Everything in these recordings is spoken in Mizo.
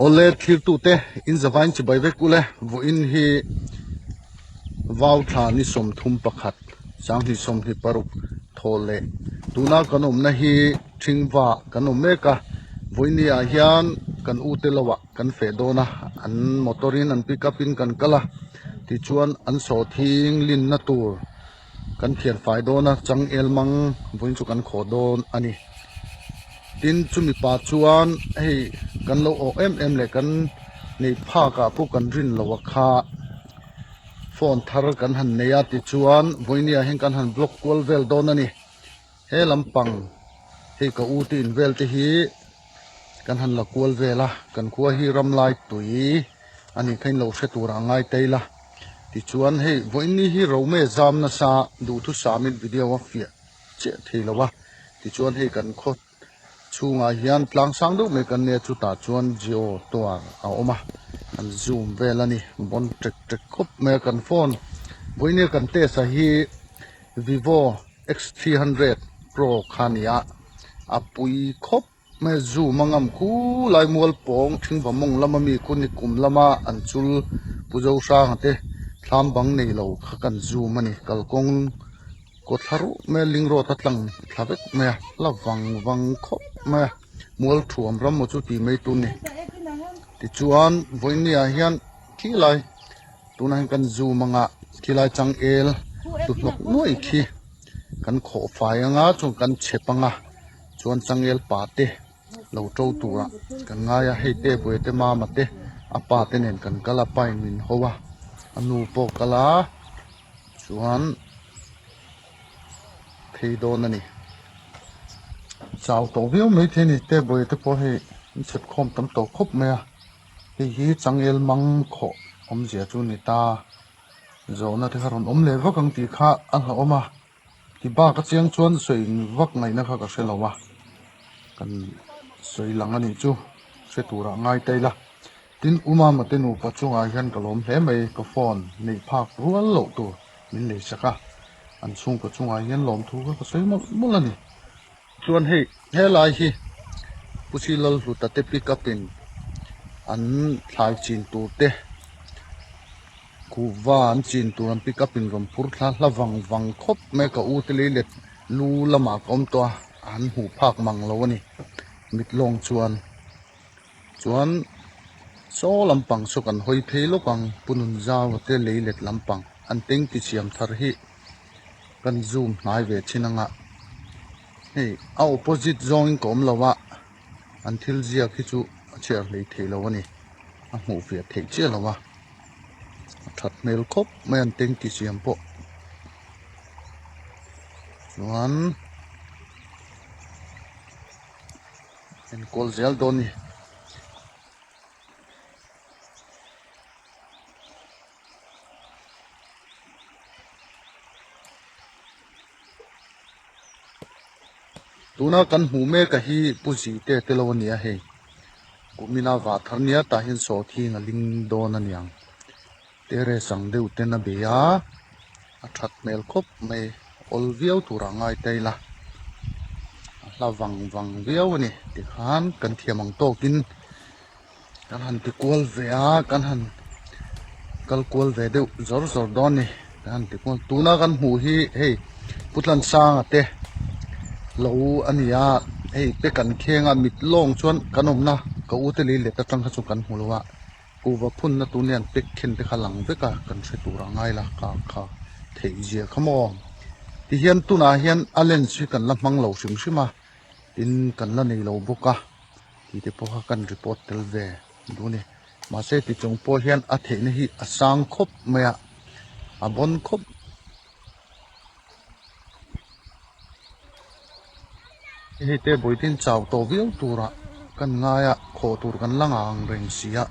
Awle thlirtute in zavain chibai vek ule vawiin hi vau thla ni 31 2026 thaw leh tuna kan awmna hi Thingva kan awm mek a vawiin ah hian kan ute lo ah kan feh dawn a an motor in an pick up in kan kal a tichuan an sawhthing linna tur. Kan thian fai dawn a, changel mang vawiin chu kan khawh dawn a ni. Tin, chumi pa chuan hei kan lo awh em em leh kan neih phak ah pawh kan rin loh a kha phone thar kan han nei a tichuan vawiin ah hian kan han block kual vel dawn a ni. He lampang hei ka u te in vel te hi kan han la kual vel a, kan khua hi ramlai tui a nih kha in lo hre tur ah ngai tail a. Tichuan hei vawiin hi Rome zam nasa duhthusamin video a fiah chiah thei lo a, tichuan hei kan khaw chhungah hian tlang sang deuh mai kan nia chutah chuan Jio tower a awm a, an zoom vel a ni, bawn ṭek ṭek khawp mai a kan phone vawiin kan test a hi Vivo X 300 Pro kha a ni a, a pui khawp. Hmel zoom a ngam khu lai mual pawng thingva mawng lama mi khu ni kum lama an chul Pu Zohranga te thlam bang nei lo kha kan zoom a ni kalkawng kaw thla ruh mai a ling road a tlang thla vek mai a la vang vang khawp mai a mual thuam ram maw chu tih mai tur ni tichuan vawiin ah hian khi lai tunah hian kan zoom anga khi lai changel hluhnawk nuai khi kan khawh fai anga chuan kan chep anga. Chuan changel pa te lo to turah kan ngai a, hei te buai te mama te a pa te nen kan kal a, pa in min ho a, a nu pawh kal a, chuan phei dawn a ni. Chau tawh viau mai thei a ni, te buai te pawh hei an chhep khawm tam tawh khawp mai a, hei hi changel mang khawh awmzia chu a ni ta, zawhna te kha rawn awm leh vak ang tih kha a hlauhawm a. Ti bak a chiang chuan sawi vak ngaihna kha ka hre lo a, kan sawi lang a nih chu hre turah ngai ta ila. Tin, U Mama te nupa chungah hian ka lawm hle mai, ka phone neih phak rual loh tur min lei sak a, an chhungkaw chungah hian lawmthu kha ka sawi mawlh mawlh a ni. Chuan hei helai hi Pu Sri Lalhluta te pick up in an thlai chin tur te kuhva an chin tur an pick up in rawn phur thla hla vang vang khawp mai a ka u te lei let lu lamah ka awm tawh a an hmuh phak mang lo a ni mit lawng chuan chuan saw lampang saw kan hawi phei lawk ang Pu Nunzau te lei let lampang an tanky siam thar hi. Kan zoom hnai ve thin anga hei a opposite zawngin ka awm lo a an thil ziak hi chu a chhiar hlei thei lo a ni a hmuh fiah theih chiah lo a a that hmel khawp mai an tanky siam pawh chuan enkawl zel dawn a ni. Tuna kan hmuh mek a hi Pu Zite te lo a ni a hei kumina vah thar nia tah hian sawhthing a ling dawn a niang terrace ang deuh ten a bei a a that hmel khawp mai awl viau turah ngai ta ila a hla vang vang viau a ni tikhan kan thiam ang tawkin. Kan han ti kual ve a, kan han kal kual ve deuh zawr zawr dawn a ni. Kan han ti kual, tuna kan hmuh hi hei Pu Tlansanga te lo a ni a, hei te kan kheng a mit lawng chuan kan awmna ka u te lei let atang kha chu kan hmu lo a, kuhva phunna tur nen pek khen te kha lang vek a, kan hre tur a ngai la kha kha theih zia kha maw. Tihian tunah hian a lens hi kan la hmang lo hrim hrim a, tin kan la nei lo bawk a. Tih te pawh kha kan report tel ve duh a ni. Mahse ti chung pawh hian a theihna hi a sang khawp mai a, a bawn khawp. Hei te Bawitin chau tawh viau turah kan ngai a, khawh tur kan la ngang reng si a,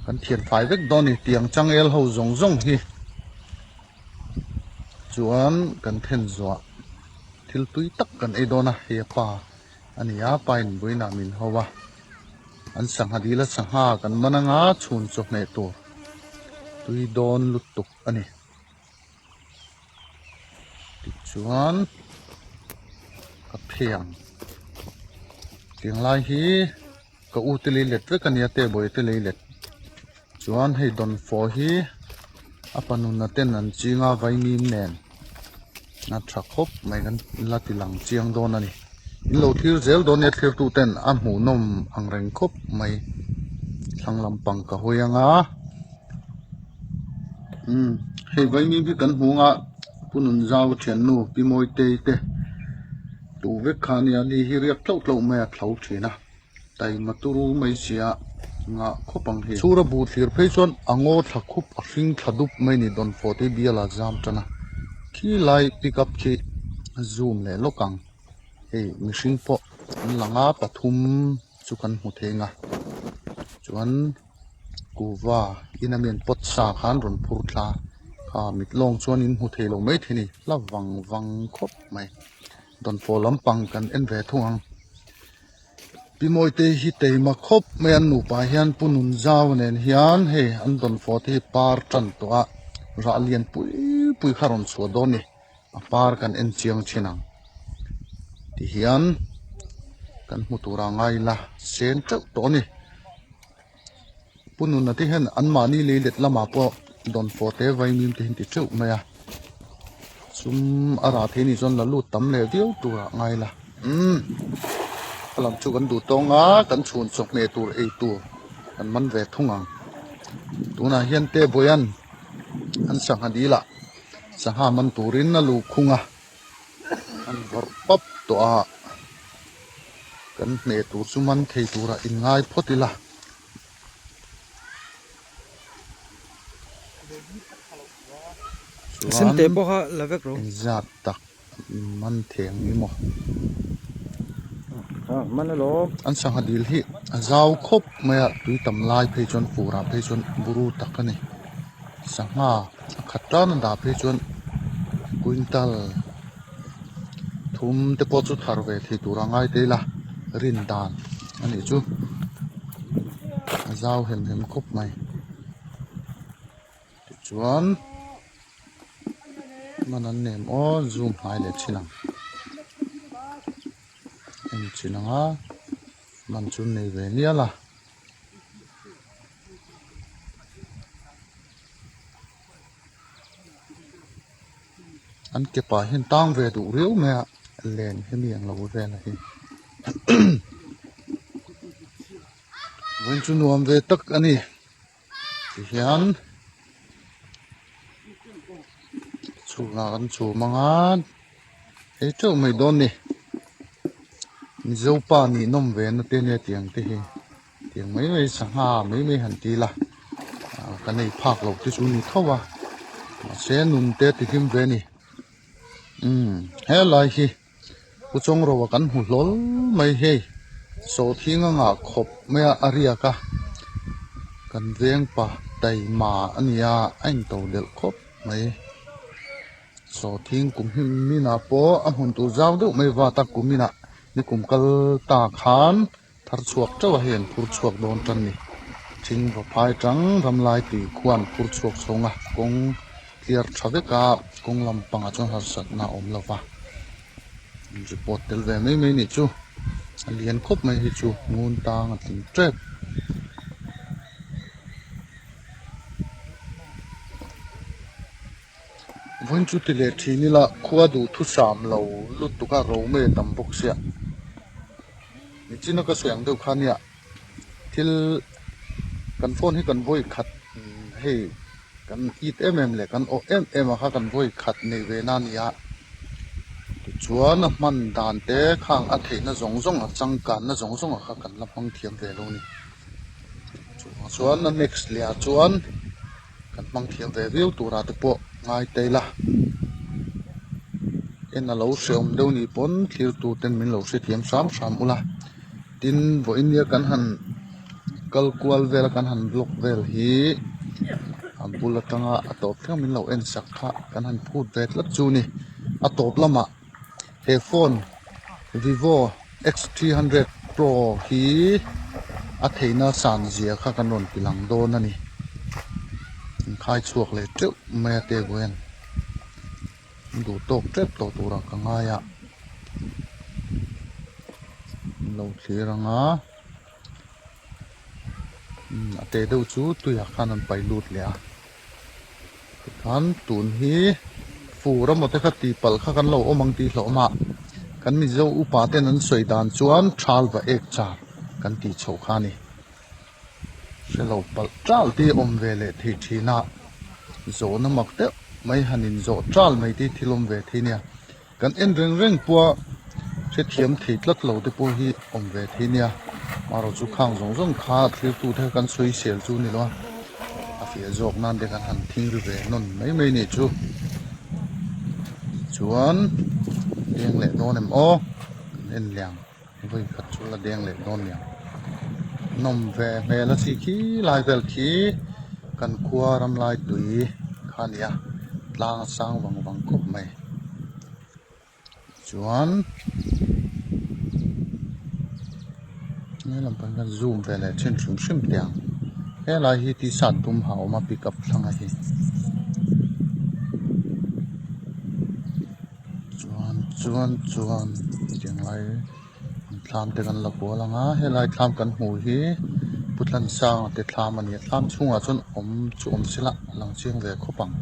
kan thian fai vek dawn a ni. Tiang changel ho zawng zawng hi chuan kan then zuah thil tui tak kan ei dawn a, hei a pa. A ni a, pine buinah min ho a, an sangha dil a sangha kan man anga chhun chawhmeh tur tui dawn lutuk a ni. Tichuan ka phei ang tiang lai hi. Ka u te lei let vek a nia te bawi te lei let. Chuan hei dawnfawh hi a panuna ten an ching a vaimim nen a tha khawp mai kan la ti lang chiang dawn a ni. In lo thlir zel dawn nia thlirtu ten a hmuhnawm ang reng khawp mai. Thlang lampang ka hawi ang a. Umm hei vaimim hi kan hmu ang a Pu Nunzau thiannu Pi Mawitei te duh vek kha a nia ni hi riak tlauh tlauh mai a thlo thin a. Taima turu mai sia ngah khawp ang hi. Chhura bu thlir phei chuan a ngaw thla khup a hring thla dup mai ni dawnfawh te bial a zam tan a. Khi lai pick up khi a zoom leh lawk ang. Hei mihring pawh an lang a pathum chu kan hmu thei ang a. Chuan kuhva in a mi an pawt sa khan rawn phur thla kha mit lawng chuan in hmu thei lo mai thei a ni. Hla vang vang khawp mai. Dawnfawh lampang kan en ve thung ang. Pi Mawite hi teima khawp mai an nupa hian Pu Nunzau nen hian hei an dawnfawh te hi par tan tawh a, rah lian pui pui kha rawn chhuah dawn a ni, a par kan en chiang thin ang tihian kan hmu tur a ngai ila sen teuh tawh a ni. Pu Nuna te hian anmahni lei let lamah pawh dawnfawh te vaimim te hi an ti teuh mai a, sum a rah thei anih chuan la lut tam leh viau turah ngai la. Umm a lam chu kan duh tawng a, kan chhun chawhmeh tur ei tur kan man ve thung ang. Tunah hian Tebawian an sangha dilah sangha man turin a luhkhung a. An vawrh pap tawh a, kan hmeh tur chu man thei turah in ngai phawt ila. Chuan engzat tak man thei ang i maw? An sangha dil hi a zau khawp mai a, tui tam lai phei chuan furah phei chuan buru tak a ni. Sangha a khat tan a dah phei chuan quintal thum te pawh chu thar ve thei tur a ngai ta ila rin dan a nih chu a zau hem hem khawp mai tichuan hman an nem aw zoom hnai leh thin ang en chin ang a hman chu an nei ve mial a. An ke pah hian tang ve duh riau mai a len hemi ang lo vel a hi vawiin chu nuam ve tak a ni tihian chhunah kan chhum ang a ei teuh mai dawn a ni Mizo pa nih nawm ve na te nia tiang te hi. Tiang mai mai sangha mai mai han ti la ka nei phak loh te chu ni tho a mahse nun te ti hlim ve a ni umm helai hi pu chawngro a kan hmu hlawl mai hei sawhthing a ngah khawp mai a a riak a kan veng pa taima a nia a into delh khawp mai sawhthing kum hnim inah pawh a hmun tur zau deuh mai vat a kum inah nikum kal ta khan. Thar chhuak teuh a hei an phur chhuak dawn tan ni. Thing va phai tang ramlai tui khuan phur chhuak chhawng a, kawng tliar tha vek a, kawng lampangah chuan harsatna a awm lo va. Report tel ve mai mai nih chu a lian khawp mai hi chu ngun tang a tling tep. Vawiin chu ti leh thin ila khua duhthusam lo lutuk a ro mai a tam bawk sia. Nichina ka sawi ang deuh kha nia thil kan phone hi kan vawi khat hei kan it em em leh kan awh em em a kha kan vawi khat nei ve na a ni a tichuan a hman dan te khang a theihna zawng zawng a changkanna zawng zawng ah kha kan la hmang thiam ve lo a ni chuvang chuan a next leh ah chuan kan hmang thiam ve viau turah te pawh ngai ta ila en a lo hrehawm deuh nih pawn thlir tur ten min lo hrethiam hram hram ula tin vawiin nia kan han kal kual vel a kan han vlog vel hi a bul atanga a tawp thleng min lo en sak kha kan han phut ve tlat chu a ni a tawp lamah. He phone Vivo X300 Pro hi a theihna san zia kha kan rawn ti lang dawn a ni. An khai chhuak leh teuh mai a table hian an duh tawk tep tawh turah ka ngai a. An lo thlir ang a. Umm a te deuh chu tuiah khan an pai lut leh a tikhan tun hi fur emaw te kha tih palh kha kan lo awm ang tih hlauh mah kan mizo upa ten an sawi dan chuan thal va ek char kan tih chhoh kha a ni hrelo palh tal te awm ve leh thei thin a zawhna mak deuh mai han inzawh tal mai te hi thil awm ve thei nia. Kan en reng reng pawha hrethiam thei tlat lo te pawh hi awm ve thei nia. Marawh chu khang zawng zawng kha thlirtu te kha kan sawi sel chu ni lo a, a fiah zawk nan te kan han thing ri ve nawn mai mai nih chu. Tichuan deng leh dawn em aw kan en liang. Vawi khat chu la deng leh dawn niang. Nawm ve hmel a chi khi lai vel khi kan khua ram lai tui kha a ni a, tlang a sang vang vang khawp mai. Chuan he lampang hian zoom ve leh thin hrim hrim teh ang. Helai hi t-shirt dum ha awm a pickup thlang a hi. Chuan chuan chuan tiang lai an thlam te kan la kual ang a helai thlam kan hmuh hi Putlansanga te thlam a ni a thlam chhungah chuan awm chu awm se la a lang chiang ve khawp ang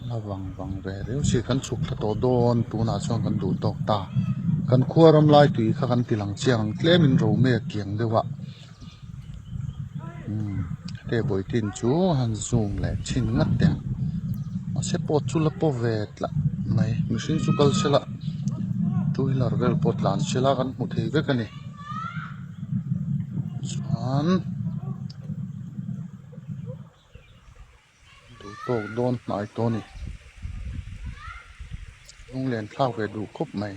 la vang vang ve riau si kan chhuk thla tawh dawn tunah chuan kan duh tawk ta kan khua ram lai tui kha kan ti lang chiang ang tlem in ro mek kiang deuh a. Umm hei vawitin chu han zoom leh chhin ngat teh ang mahse pawt chu la paw ve tlat mai mihring chu kal sela two wheeler vel pawh tlan sela kan hmu thei vek a ni chuan duh tawk dawn hnai tawh a ni lunglen thlak ve duh khawp mai.